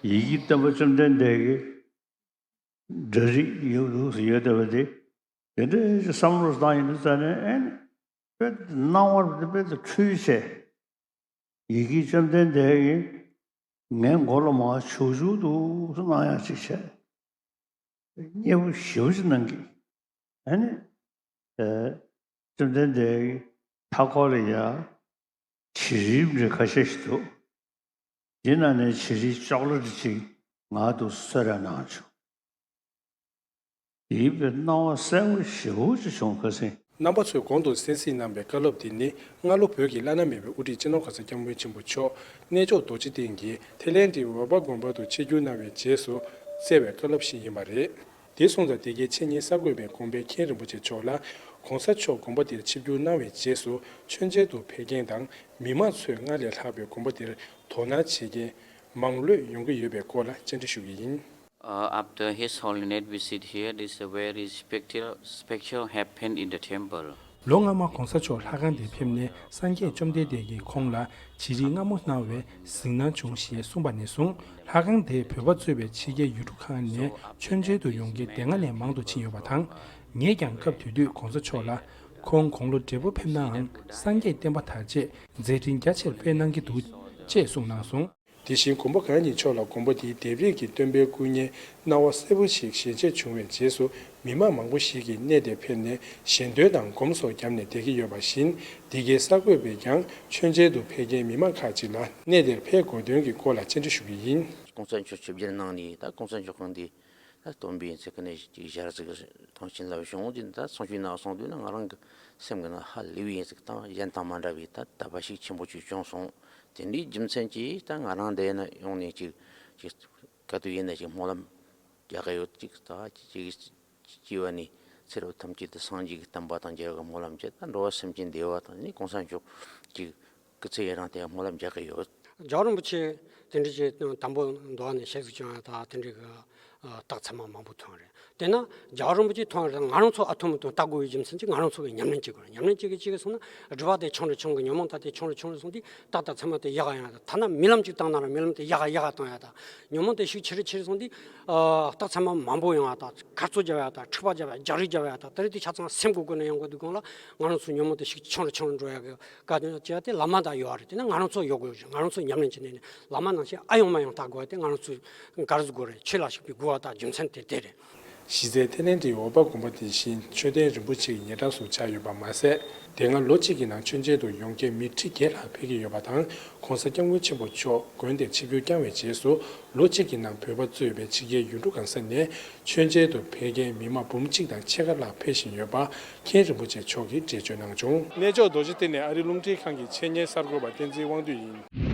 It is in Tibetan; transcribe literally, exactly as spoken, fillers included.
ཡི་གེ་སྟོན་པ་བཅོམ་ལྡན་འདས་ཀྱི་འདྲ་རིས་ཡོད་འདུག་ཟེར་ཡོད་བསྡད་པ་དེ། དེ་འདྲའི་བསམ་བློ་བཏང་ཡིན་དུས་ཙ་ནས་ཨེ་ནི་དཔེ་སྣང་བར་དེ་དཔེ་དེ་འཁྲུལ་བྱས། ཡི་གེ་བཅོམ་ལྡན་འདས་ཀྱིས་ངའི་མགོ་ལ་མར་བྱུག་བྱུག་འདུག་སེ་གནང་ཡག་ཅིག་བྱས། མཉེས་པོ་ཞེ་པོ་ཅིག་གནང་གི། ཨ་ནི། ཨེ། བཅོམ་ལྡན་འདས་ཀྱི་མཐའ་འཁོར་ལ་ཡ། བྱི་རིལ་འདྲ་ཁ་ཤས་ཤིག་འདུག་དེ་ནང་ནས་བྱི་རིལ་ཅོག་ལེ་ཊི་ཅིག་ངར་འདུག་སེ་གསོལ་རས་གནང་བྱུང་། དེའི་དཔེ་སྣང་བ་གསལ་པོ་ཞེ་པོ་ཅིག་བྱུང་། ཁ་སང་། རྣམ་པ་ཚོས་གོང་དུ་གསན་གཟིགས་གནང་བའི་བཀའ་སློབ་དེ་ནི་སྔ་ལོ་བོད་ཀྱི་བླ་ན་མེད་པའི་དབུ་ཁྲིད་སྤྱི་ནོར་གོང་ས་སྐྱབས་མགོན་ཆེན་པོ་མཆོག་གནས་མཆོག་རྡོ་རྗེ་གདན་གྱི་ཐེ་ལན་ཏི་འོལ་པ་དགོན་པ་དུ་ཆིབས་བསྒྱུར་གནང་བའི་རྗེས་སུ་སྩལ་བའི་བཀའ་སློབ་ཞིག་ཡིན་པ་རེད། དེ་སོང་ཙང་དེ་གའི་འཆད་ཉན་གསར་འགོད་པས་དགོན་པའི་མཁན་རིན་པོ་ཆེ་མཆོག་ལ། གོང་ས་མཆོག་དགོན་པ་དེར་ཆིབས་བསྒྱུར་གནང་བའི་རྗེས་སུ་མཆོད་མཇལ་དུ་ཕེབས་མཁན་དང་མི་མང་ཚོས་སྔར་ལས་ལྷག་པའི་དགོན་པ་དེར་དོ་སྣང་བྱེད་མཁན་མང་ལོས་ཡོང་གི་ཡོད་པའི་སྐོར་ལ་བཅར་འདྲི་ཞུ་གི་ཡིན། Uh, after His Holiness visit here, this is a very special, special happened in the temple. ལོ་སྔ་མ་གོང་ས་མཆོག་ལྷ་ཁང་དེར་ཕེབས་ནས་སངས་རྒྱས་བཅོམ་ལྡན་འདས་ཀྱིས་ཁོང་ལ་བྱི་རིལ་མངར་མོ་གནང་བས་གཟིགས་སྣང་བྱུང་ཞེས་གསུངས་པ་ནས་བཟུང་ལྷ་ཁང་དེས་བོད་པ་གཙོས་པའི་ཕྱི་རྒྱལ་ཡུལ་གྲུ་ཁག་ནས་མཆོད་མཇལ་དུ་ཡོང་མཁན་སྡེ་ལྔ་ལས་མང་དུ་ཕྱིན་ཡོད་པ་དང་། ངས་ཀྱང་སྐབས་དེ་དུས་གོང་ས་མཆོག་ལ། ཁོང་དགུང་ལོ་བགྲེས་པོ་ཕེབས་ནའང་སངས་རྒྱས་བསྟན་པ་དར་ཆེད་མཛད་འཕྲིན་རྒྱ་ཆེར་སྤེལ་གནང་གི་འདུག་ཅེས་གསུངས་གནང་སོང་། དེ་བཞིན་དགོན་པ་གང་ཉིད་མཆོག་ལ་དགོན་པ་དེའི་ལྡེབས་རིས་ཀྱི་སྟོན་པའི་སྐུ་བརྙན་སྣང་བ་གསལ་པོ་ཞིག་ཞལ་མཇལ་བྱུང་བའི་རྗེས་སུ་མི་མང་མང་པོ་ཞིག་གིས་གནས་དེར་ཕེབས་ནས་ཞལ་འདོན་དང་སྒོམ་སོགས་བརྒྱབ་ནས་བསྡད་ཀྱི་ཡོད་པ་བཞིན། འདི་གའི་གསར་འགོད་པས་ཀྱང་མཆོད་མཇལ་དུ་ཕེབས་མཁན་མི་མང་ཁག་ཅིག་ལ་གནས་དེར་ཕེབས་དགོས་དོན་གྱི་སྐོར་ལ་བཅར་འདྲི་ཞུ་གི་ཡིན། གོང་ས་མཆོག་ཆིབས་བསྒྱུར་གནང་ནས་ད་གོང་ས་མཆོག་ཁང་འདི་ད་སྟོན་པའི་ཚེ་ཁ་ནས་ཅིག་ཞལ་གཟིགས་ཐང་ཆེན་ལ་བྱུང་དེ་ད་གསུང་ཆོས་ནང་གསུང་དུས་ན་ང་རང་གི་སེམས་ཀྱི་ནང་ཧ་ལས་པའི་ཡིན་ཟིག་དང་གཞན་དང་མ་འདྲ་བའི་ད་དད་པ་ཞིག་ཆེན་པོ་ཅིག་བྱུང་སོང་། དེ་འདྲའི་རྒྱུ་མཚན་གྱིས་ད་ང་རང་འདི་ན་ཡོང་ནས་ཅིག་ཅིག་ག་དུས་ཡིན་ན་ཅིག་སྨོན་ལམ་རྒྱག་གི་ཡོད། ཅིག་ད་ཅིག་ཅིག་སྐྱེ་བ་ནས་ཚེ་རབས་ཐམས་ཅད་དུ་སངས་རྒྱས་ཀྱི་བསྟན་པ་དང་མཇལ་བའི་སྨོན་ལམ་བྱས། ད་འགྲོ་བ་སེམས་ཅན་བདེ་བ་དང་ནི་གོང་ས་མཆོག་ཅིག་སྐུ་ཚེ་ཡུན་རིང་དེ་སྨོན་ལམ་རྒྱག་གི་ཡོད། རྒྱལ་བ་རིན་པོ་ཆེ་དེ་འདྲ་ཅིག་དང་པོ་འདུག་ནས་ཞལ་གཟིགས་བྱུང་ཡ་ད་དེ་འདྲ་གི་རྟགས་མཚན་མ་མང་པོ་ཐོན་རེད། དེ་ན་རྒྱལ་བ་རིན་པོ་ཆེ་མཐོང་ཡ་ད་ང་རང་ཚོ་ཨ་ཐུར་མ་ཐུར་མ་ལྟ་དགོས་པའི་རྒྱུ་མཚན་གྱིས་ང་རང་ཚོ་གི་ཉམས་ལེན་བྱེད་དགོས་རེད། ཉམས་ལེན་བྱེད་གི་བྱེད་གི་སོང་ན་སྒྲིབ་པ་དེ་ཆུང་རུ་ཆུང་གི་ཉོན་མོངས་དག་དེ་ཆུང་རུ་ཆུང་རུ་སོང་དུས་རྟག་རྟག་མཚན་མ་དེ་ཡག་ཡང་ད་ཐ་ན་རྨི་ལམ་ཅིག་བཏང་ན་ར་རྨི་ལམ་དེ་ཡག་ཡག་བཏང་ཡ་ད་ཉོན་མོངས་དེ་ཤུགས་ཆེ་རུ་ཆེ་རུ་སོང་དུས་རྟགས་མཚན་མ་མང་པོ་ཡོང་ཡ་ད་ཁ་རྩོད་རྒྱབ་ཡ་ད་འཁྲུག་པ་རྒྱབ་ཡ་རྒྱག་རེས་རྒྱབ་ཡ་ད་དེ་རིགས་དེ་ཆ་ཚང་སེམས་གོ་དགོས་ན་ཡོང་དགོས་དུས་གང་ལ་ང་རང་ཚོ་ཉོན་མོངས་དེ་ཤུགས་ཆུང་རུ་ཆུང་རུ་འགྲོ་ཡ་གི་བཀའ་དྲིན་ཅེས་དེ་བླ་མ་དང་ཡོད་རེད། དེ་ནི་ང་རང་ཚོ་ཡོད་དགོས་ང་རང་ཚོ་ཉམས་ལེན་བྱེད་ནས་ནི་བླ་མ་ནང་བཞིན་ཨ་ཡོང་མ་ཡོང་ལྟ་དགོས་དེ་ང་རང་ཚོ་ག་རེ་ཟེར་དགོས་རེད། ཆོས་ལ་ཞུགས་པའི་དགོས་པ་དང་རྒྱུ་མཚན་དེ་དེ་རེད། གཞི་རྩའི་ཐེ་ལན་གྱི་འོལ་པ་དགོན་པ་དེ་བཞིན་མཆོད་རྟེན་རིན་པོ་ཆེ་ཡི་ཉེ་འགྲམ་སུ་ཆགས་ཡོད་པ་མ་ཟད། དེ་སྔ་ལོ་གཅིག་གི་ནང་མཆོད་མཇལ་དུ་ཡོང་མཁན་མི་ཁྲི་བརྒྱད་ལྷག་ཕེབས་ཀྱི་ཡོད་པ་དང་། གོང་ས་སྐྱབས་མགོན་ཆེན་པོ་མཆོག་དགོན་དེར་ཆིབས་བསྒྱུར་བསྐྱངས་པའི་རྗེས་སུ་ལོ་གཅིག་གི་ནང་བོད་པ་གཙོས་པའི་ཕྱི་རྒྱལ་ཡུལ་གྲུ་གང་ས་ནས་མཆོད་མཇལ་དུ་ཕེབས་མཁན་མི་མང་འབུམ་གཅིག་དང་ཕྱེད་ཀ་ལྷག་ཕེབས་བཞིན་ཡོད་པ་མཁན་རིན་པོ་ཆེ་མཆོག་གིས་འགྲེལ་བརྗོད་གནང་བྱུང་། གནས་མཆོག་རྡོ་རྗེ་གདན་ནས་ཨ་རི་རླུང་འཕྲིན་ཁང་གི་འཆད་ཉན་གསར་འགོད་པ་བསྟན་འཛིན་དབང་འདུས་ཡིན།